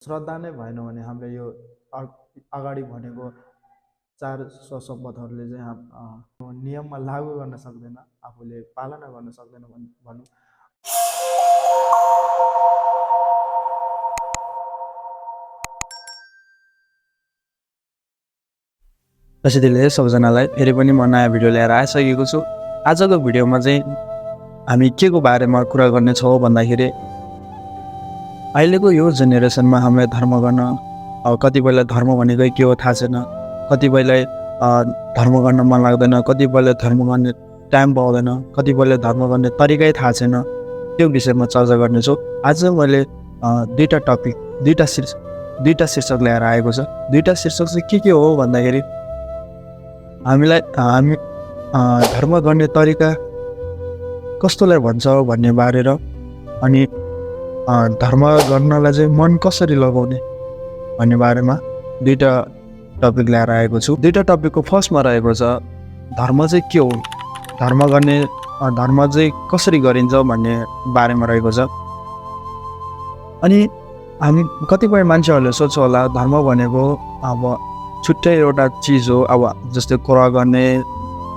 श्रद्धा नै भएन भने हामीले यो अगाडि भनेको 4 स्वसम्पदहरूले चाहिँ नियममा लागू गर्न सक्दैन, आफूले पालना गर्न सक्दैन भनौँ। त्यसैले सबैजनालाई फेरि पनि म नयाँ भिडियो ल्याएर आइसकेको छु। आजको भिडियोमा चाहिँ हामी के को बारेमा कुरा गर्नेछौँ भन्दाखेरि अहिलेको यो जेनेरेसनमा हामीले धर्म गर्न कतिपयलाई धर्म भनेकै के हो थाहा छैन, कतिपयलाई धर्म गर्न मन लाग्दैन, कतिपयलाई धर्म गर्ने टाइम पाउँदैन, कतिपयलाई धर्म गर्ने तरिकै थाहा छैन। त्यो विषयमा चर्चा गर्नेछु। आज मैले दुईटा शीर्षक ल्याएर आएको छ। दुईटा शीर्षक चाहिँ के हो भन्दाखेरि हामी धर्म गर्ने तरिका कस्तोलाई भन्छ भन्ने बारे र अनि धर्म गर्नलाई चाहिँ मन कसरी लगाउने भन्ने बारेमा दुईटा टपिक ल्याएर आएको छु। दुईटा टपिकको फर्स्टमा रहेको छ धर्म चाहिँ के हो, धर्म चाहिँ कसरी गरिन्छ भन्ने बारेमा रहेको छ। अनि हामी कतिपय मान्छेहरूले सोध्छ होला धर्म भनेको अब छुट्टै एउटा चिज हो, अब जस्तै कुरा गर्ने,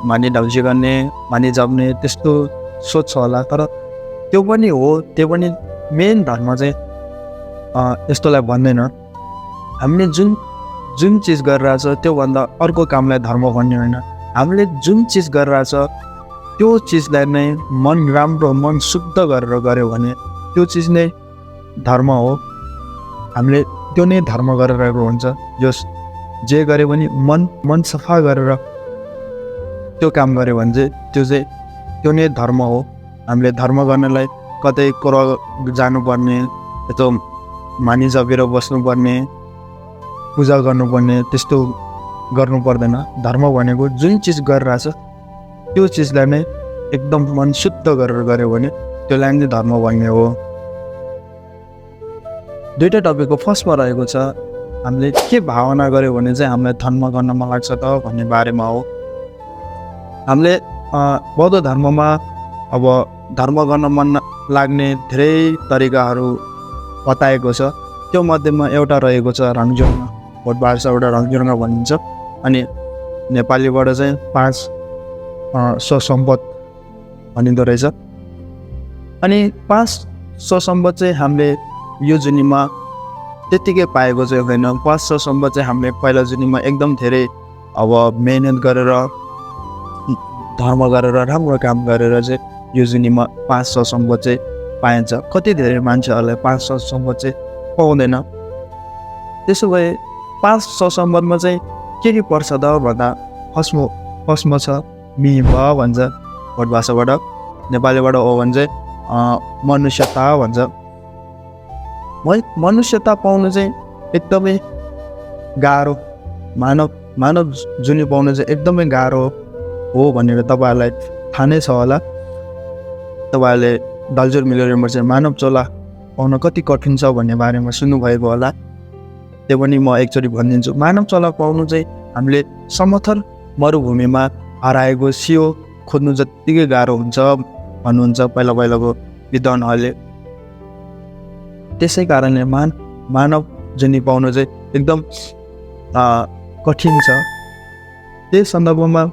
मानी ढल्सी गर्ने, मानी जप्ने, त्यस्तो सोध्छ होला। तर त्यो पनि हो, त्यो पनि मेन धर्म चाहिँ यस्तोलाई भन्दैन। हामीले जुन चिज गरिरहेछ त्योभन्दा अर्को कामलाई धर्म भन्ने होइन। हामीले जुन चिज गरिरहेछ त्यो चिजलाई नै मन राम्रो, मन शुद्ध गरेर गऱ्यो भने त्यो चिज नै धर्म हो। हामीले त्यो नै धर्म गरिरहेको हुन्छ। जे गरे पनि मन सफा गरेर त्यो काम गऱ्यो भने चाहिँ त्यो नै धर्म हो। हामीले धर्म गर्नलाई कतै कुरा जानुपर्ने, यस्तो मानी जपेर बस्नुपर्ने, पूजा गर्नुपर्ने त्यस्तो गर्नु पर्दैन। धर्म भनेको जुन चिज गरिरहेछ त्यो चिजलाई नै एकदम मन शुद्ध गरेर गऱ्यो भने त्यसलाई नै धर्म भन्ने हो। दुईटा टपिकको फर्स्टमा रहेको छ हामीले के भावना गऱ्यो भने चाहिँ हामीलाई धर्म गर्न मन लाग्छ त भन्ने बारेमा हो। हामीले बौद्ध धर्ममा अब धर्म गर्न मन लाग्ने धेरै तरिकाहरू बताएको छ। त्यो मध्येमा एउटा रहेको छ रङजोङ्गा, भोट भाषाबाट रङजोङ्गा भनिन्छ। अनि नेपालीबाट चाहिँ 5 स्वसम्पद भनिँदो रहेछ। अनि 5 स्वसम्पद चाहिँ हामीले यो जुनीमा त्यत्तिकै पाएको चाहिँ होइन। 5 स्वसम्पद चाहिँ हामीले पहिला जुनीमा एकदम धेरै अब मेहनत गरेर, धर्म गरेर, राम्रो काम गरेर चाहिँ यो जुनीमा 5 स्वसम्पद चाहिँ पाइन्छ। कति धेरै मान्छेहरूलाई 5 स्वसम्पद चाहिँ पाउँदैन। त्यसो भए 5 स्वसम्पदमा चाहिँ के पर्छ त भन्दा फर्स्टमा छ मिभ भन्छ भोट भाषाबाट, नेपालीबाट हो भने चाहिँ मनुष्यता भन्छ। मनुष्यता पाउनु चाहिँ एकदमै गाह्रो, मानव जुनी पाउनु चाहिँ एकदमै गाह्रो हो भनेर तपाईँहरूलाई थाहा नै छ होला। तपाईँहरूले दालजुर मिलोरियमबाट चाहिँ मानव चोला पाउन कति कठिन छ भन्ने बारेमा सुन्नुभएको होला। त्यो पनि म एकचोटि भनिदिन्छु। मानव चोला पाउनु चाहिँ हामीले समथर मरुभूमिमा हराएको सियो खोज्नु जत्तिकै गाह्रो हुन्छ भन्नुहुन्छ पहिलाको विद्वानहरूले। त्यसै कारणले मानव जुनी पाउनु चाहिँ एकदम कठिन छ। त्यही सन्दर्भमा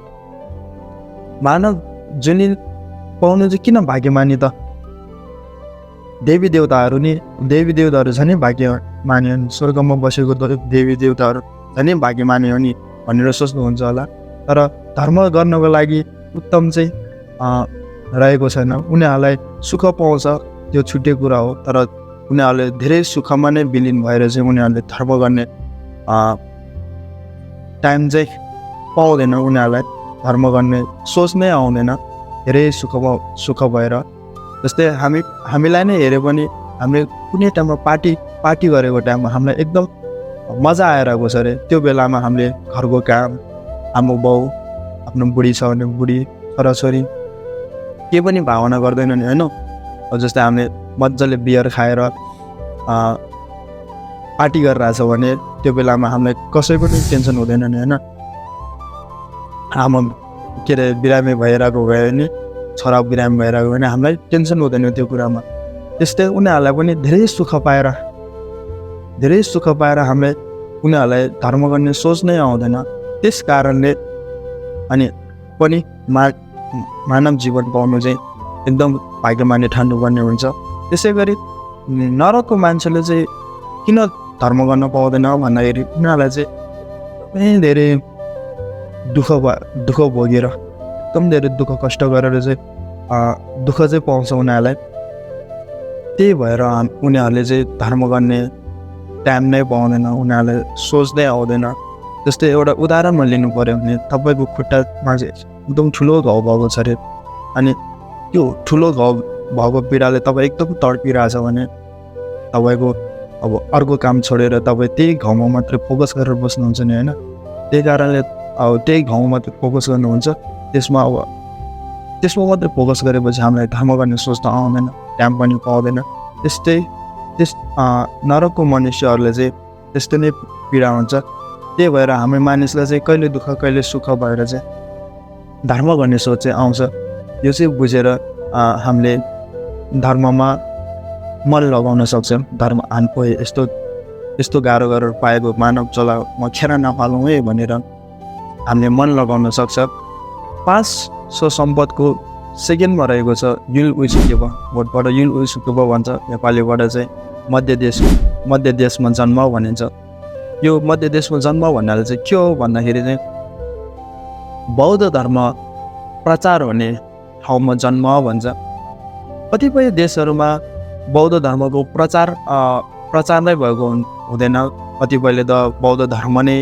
मानव जुनी पाउनु चाहिँ किन भाग्यमानी त? देवी देवताहरू झन् भाग्यमानी हो नि, स्वर्गमा बसेको देवी देवताहरू झन् भाग्यमानी हो नि भनेर सोच्नुहुन्छ होला। तर धर्म गर्नको लागि उत्तम चाहिँ रहेको छैन। उनीहरूलाई सुख पाउँछ त्यो छुट्टै कुरा हो, तर उनीहरूले धेरै सुखमा नै विलिन भएर चाहिँ उनीहरूले धर्म गर्ने टाइम चाहिँ पाउँदैन। उनीहरूलाई धर्म गर्ने सोच नै आउँदैन धेरै सुख भएर। जस्तै हामीलाई नै हेऱ्यो भने हामीले कुनै टाइममा पार्टी गरेको टाइममा हामीलाई एकदम मजा आइरहेको छ अरे। त्यो बेलामा हामीले घरको काम, आमा बाउ, आफ्नो बुढी छ भने बुढी, छोराछोरी के पनि भावना गर्दैन नि होइन। जस्तै हामीले मजाले बियर खाएर पार्टी गरिरहेछ भने त्यो बेलामा हामीलाई कसैको पनि टेन्सन हुँदैन नि होइन। आमा बिरामी भइरहेको भयो भने, छोरा बिरामी भइरहेको भने हामीलाई टेन्सन हुँदैन त्यो कुरामा। त्यस्तै उनीहरूलाई पनि धेरै सुख पाएर धेरै सुख पाएर हामीलाई उनीहरूलाई धर्म गर्ने सोच नै आउँदैन। त्यस कारणले अनि पनि मानव जीवन पाउनु चाहिँ एकदम भाग्यमानी ठान्नुपर्ने हुन्छ। त्यसै गरी नरकको मान्छेले चाहिँ किन धर्म गर्न पाउँदैन भन्दाखेरि उनीहरूलाई चाहिँ एकदमै धेरै दुःख भोगेर एकदम धेरै दुःख कष्ट गरेर चाहिँ दुःख चाहिँ पाउँछ उनीहरूलाई। त्यही भएर उनीहरूले चाहिँ धर्म गर्ने टाइम नै पाउँदैन, उनीहरूले सोच्दै आउँदैन। जस्तै एउटा उदाहरणमा लिनु पऱ्यो भने तपाईँको खुट्टामा चाहिँ एकदम ठुलो घाउ भएको छ अरे, अनि त्यो ठुलो घाउ भएको पीडाले तपाईँ एकदम तडपिरहेछ भने तपाईँको अब अर्को काम छोडेर तपाईँ त्यही घाउमा मात्रै फोकस गरेर बस्नुहुन्छ नि होइन। त्यही कारणले अब त्यही घाउमा मात्रै फोकस गर्नुहुन्छ, त्यसमा मात्रै फोकस गरेपछि हामीलाई धर्म गर्ने सोच त आउँदैन, टाइम पनि पाउँदैन। त्यस नरकको मनुष्यहरूले चाहिँ त्यस्तै नै पीडा हुन्छ। त्यही भएर हामी मानिसलाई चाहिँ कहिले दुःख कहिले सुख भएर चाहिँ धर्म गर्ने सोच चाहिँ आउँछ। यो चाहिँ बुझेर हामीले धर्ममा मन लगाउन सक्छौँ। धर्म यस्तो गाह्रो गरेर पाएको मानव चला म खेर नफालौँ है भनेर हामीले मन लगाउन सक्छ। 500 सम्पदको सेकेन्डमा रहेको छ युल उइसुकेब, भोटबाट युल उइसुकेब भन्छ, नेपालीबाट चाहिँ मध्य देशमा जन्म भनिन्छ। यो मध्य देशमा जन्म भन्नाले चाहिँ के हो भन्दाखेरि चाहिँ बौद्ध धर्म प्रचार हुने ठाउँमा जन्म भन्छ। कतिपय देशहरूमा बौद्ध धर्मको प्रचार नै भएको हुँदैन, कतिपयले त बौद्ध धर्म नै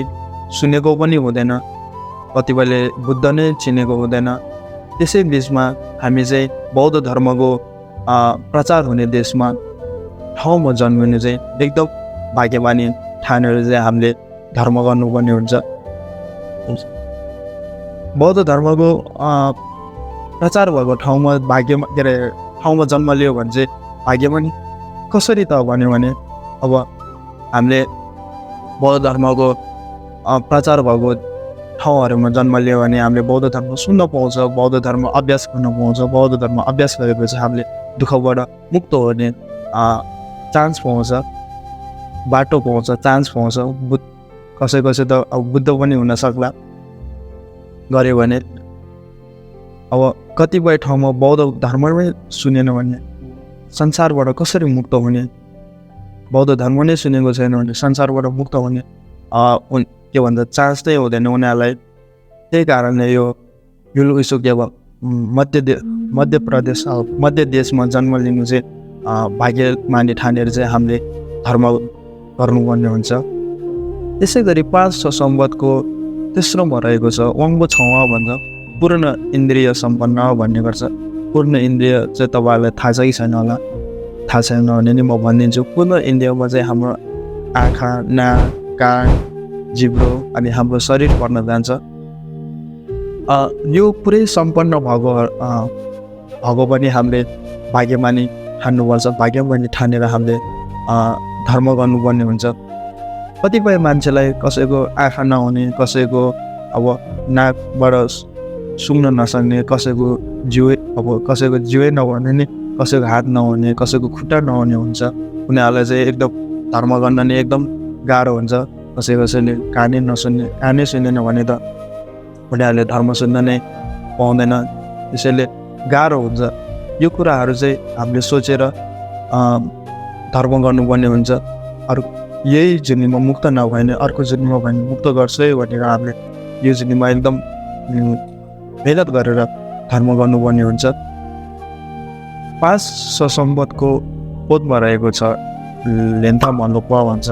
सुनेको पनि हुँदैन, कतिपयले बुद्ध नै चिनेको हुँदैन। त्यसै बिचमा हामी चाहिँ बौद्ध धर्मको प्रचार हुने देशमा ठाउँमा जन्मिनु चाहिँ एकदम भाग्यमानी ठानेर चाहिँ हामीले धर्म गर्नुपर्ने हुन्छ। बौद्ध धर्मको प्रचार भएको ठाउँमा ठाउँमा जन्म लियो भने चाहिँ भाग्यमानी कसरी त भन्यो भने अब हामीले बौद्ध धर्मको प्रचार भएको ठाउँहरूमा जन्म लियो भने हामीले बौद्ध धर्म सुन्न पाउँछ, बौद्ध धर्म अभ्यास गर्न पाउँछ। बौद्ध धर्म अभ्यास गरेपछि हामीले दुःखबाट मुक्त हुने चान्स पाउँछ, बाटो पाउँछ, चान्स पाउँछ। कसै त अब बुद्ध पनि हुन सक्ला गऱ्यो भने। अब कतिपय ठाउँमा बौद्ध धर्ममै सुनेन भने संसारबाट कसरी मुक्त हुने, बौद्ध धर्म नै सुनेको छैन भने संसारबाट मुक्त हुने के भन्छ चान्स चाहिँ हुँदैन उनीहरूलाई। त्यही कारणले यो युल उइसुकेब मध्य देशमा जन्म लिनु चाहिँ भाग्यमानी ठानेर चाहिँ हामीले धर्म गर्नुपर्ने हुन्छ। त्यसै गरी 500 सम्पदको तेस्रोमा रहेको छ वाङ्बो छौवा भन्छ, पूर्ण इन्द्रिय सम्पन्न भन्ने गर्छ। पूर्ण इन्द्रिय चाहिँ तपाईँहरूलाई थाहा छ कि छैन होला, थाहा छैन भने नि म भनिदिन्छु। पूर्ण इन्द्रियमा चाहिँ हाम्रो आँखा, नाक, कान, जिब्रो अनि हाम्रो शरीर पर्न जान्छ। यो पुरै सम्पन्न भएको पनि हामीले भाग्यमानी ठान्नुपर्छ। भाग्यमानी ठानेर हामीले धर्म गर्नुपर्ने हुन्छ। कतिपय मान्छेलाई कसैको आँखा नहुने, कसैको अब नाकबाट सुँग्न नसक्ने, कसैको जिउै नहुने नि, कसैको हात नहुने, कसैको खुट्टा नहुने हुन्छ। उनीहरूलाई चाहिँ एकदम धर्म गर्न नि एकदम गाह्रो हुन्छ। कसैले कानै सुन्दैन भने त उनीहरूले धर्म सुन्न नै पाउँदैन, त्यसैले गाह्रो हुन्छ। यो कुराहरू चाहिँ हामीले सोचेर धर्म गर्नुपर्ने हुन्छ। यही जुनीमा मुक्त नभए भने अर्को जुनीमा भने मुक्त गर्छु है भनेर हामीले यो जुनीमा एकदम मेहनत गरेर धर्म गर्नुपर्ने हुन्छ। 500 सम्पदको पोतमा रहेको छ लेन्था मल्लोप भन्छ,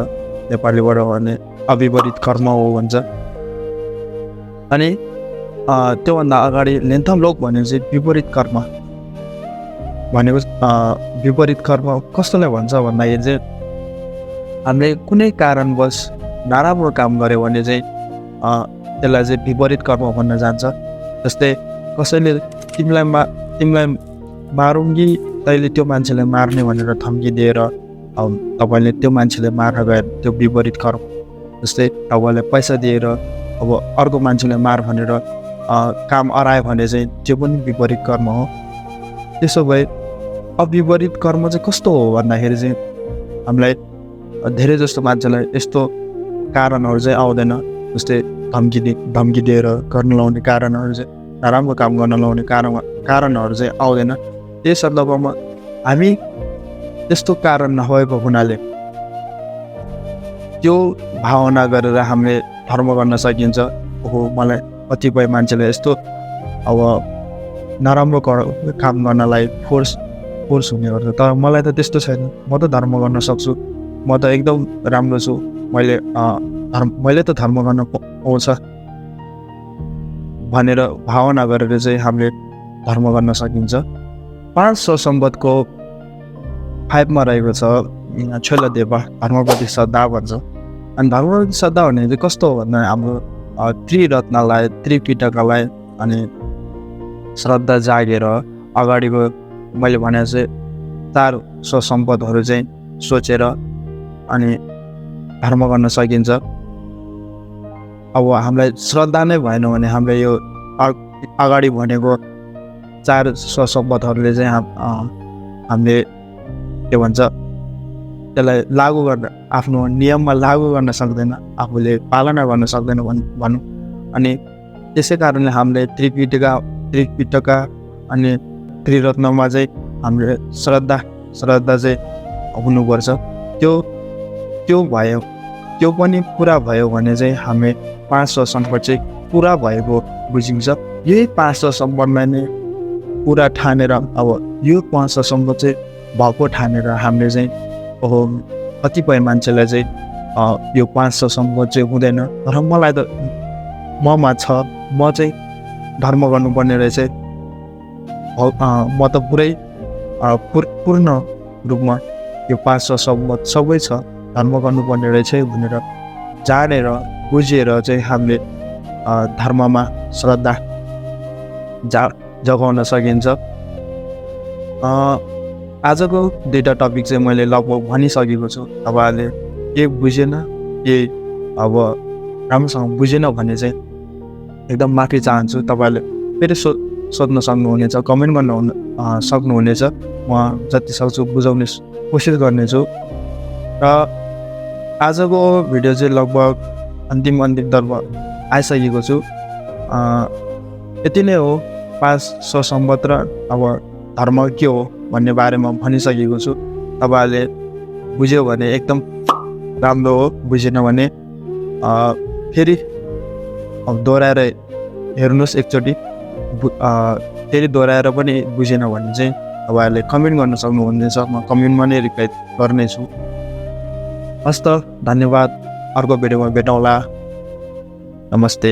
नेपालीबाट भने अविपरीत कर्म हो भन्छ। अनि त्योभन्दा अगाडि लेन्थम लोक भनेको चाहिँ विपरीत कर्म भनेको। विपरीत कर्म कस्तोलाई भन्छ भन्दाखेरि चाहिँ हामीले कुनै कारणवश नराम्रो काम गऱ्यो भने चाहिँ त्यसलाई चाहिँ विपरीत कर्म भन्न जान्छ। जस्तै कसैले तिमीलाई मारौँ कि तैँले त्यो मान्छेलाई मार्ने भनेर धम्की दिएर तपाईँले त्यो मान्छेले मार्न गएर त्यो विपरीत कर्म। जस्तै तपाईँलाई पैसा दिएर अब अर्को मान्छेलाई मार भनेर काम अरायो भने चाहिँ त्यो पनि विपरीत कर्म हो। त्यसो भए अविपरीत कर्म चाहिँ कस्तो हो भन्दाखेरि चाहिँ हामीलाई धेरै जस्तो मान्छेलाई यस्तो कारणहरू चाहिँ आउँदैन, जस्तै धम्की दिएर गर्न लाउने कारणहरू चाहिँ, नराम्रो काम गर्न लाउने कारणहरू चाहिँ आउँदैन। त्यही सन्दर्भमा हामी त्यस्तो कारण नभएको हुनाले त्यो भावना गरेर हामीले धर्म गर्न सकिन्छ। ओहो, मलाई कतिपय मान्छेले यस्तो अब नराम्रो काम गर्नलाई फोर्स हुने गर्छ, तर मलाई त त्यस्तो छैन। म त धर्म गर्न सक्छु, म त एकदम राम्रो छु, मैले त धर्म गर्न पाउँछ भनेर भावना गरेर चाहिँ हामीले धर्म गर्न सकिन्छ। 500 सम्बन्धको 5 मा रहेको छ छोलदेवा धर्मप्रति श्रद्धा भन्छ। अनि धर्मप्रति श्रद्धा भने चाहिँ कस्तो हो भन्दा हाम्रो त्रिरत्नलाई, त्रिपिटकलाई अनि श्रद्धा जागेर अगाडिको मैले भने चाहिँ 400 सम्पदहरू चाहिँ सोचेर अनि धर्म गर्न सकिन्छ। अब हामीलाई श्रद्धा नै भएन भने हामीले यो अगाडि भनेको 400 सम्पदहरूले चाहिँ हामीले के भन्छ त्यसलाई लागू गर्न, आफ्नो नियममा लागू गर्न सक्दैन, आफूले पालना गर्न सक्दैन भनौँ। अनि त्यसै कारणले हामीले त्रिपिटका अनि त्रिरत्नमा चाहिँ हामीले श्रद्धा चाहिँ हुनुपर्छ। त्यो भयो, त्यो पनि पुरा भयो भने चाहिँ हामी 500 सम्पद चाहिँ पुरा भएको बुझिन्छ। यही 500 सम्पदलाई नै पुरा ठानेर, अब यो 500 सम्पद चाहिँ भएको ठानेर हामीले चाहिँ ओहो, कतिपय मान्छेलाई चाहिँ यो 500 सम्पद चाहिँ हुँदैन, तर मलाई त ममा छ, म चाहिँ धर्म गर्नुपर्ने रहेछ, म त पूर्ण रूपमा यो 500 सम्पद सबै छ, धर्म गर्नुपर्ने रहेछ भनेर जानेर बुझेर चाहिँ हामीले धर्ममा श्रद्धा जगाउन सकिन्छ। आजको 2टा टपिक चाहिँ मैले लगभग भनिसकेको छु। तपाईँहरूले के बुझेन, के अब राम्रोसँग बुझेन भने चाहिँ एकदम माफी चाहन्छु। तपाईँहरूले फेरि सोध्न सक्नुहुनेछ, कमेन्ट गर्न सक्नुहुनेछ। म जति सक्छु बुझाउने कोसिस गर्नेछु। र आजको भिडियो चाहिँ लगभग अन्तिमतर्फ आइसकेको छु। यति नै हो। 500 सम्पद र अब धर्म के हो भन्ने बारेमा भनिसकेको छु। तपाईँहरूले बुझ्यो भने एकदम राम्रो हो, बुझेन भने फेरि दोहोऱ्याएर हेर्नुहोस् एकचोटि। फेरि दोहोऱ्याएर पनि बुझेन भने चाहिँ तपाईँहरूले कमेन्ट गर्न सक्नुहुनेछ, म कमेन्टमा नै रिप्लाई गर्नेछु। हस्त, धन्यवाद। अर्को भिडियोमा भेटौँला। नमस्ते।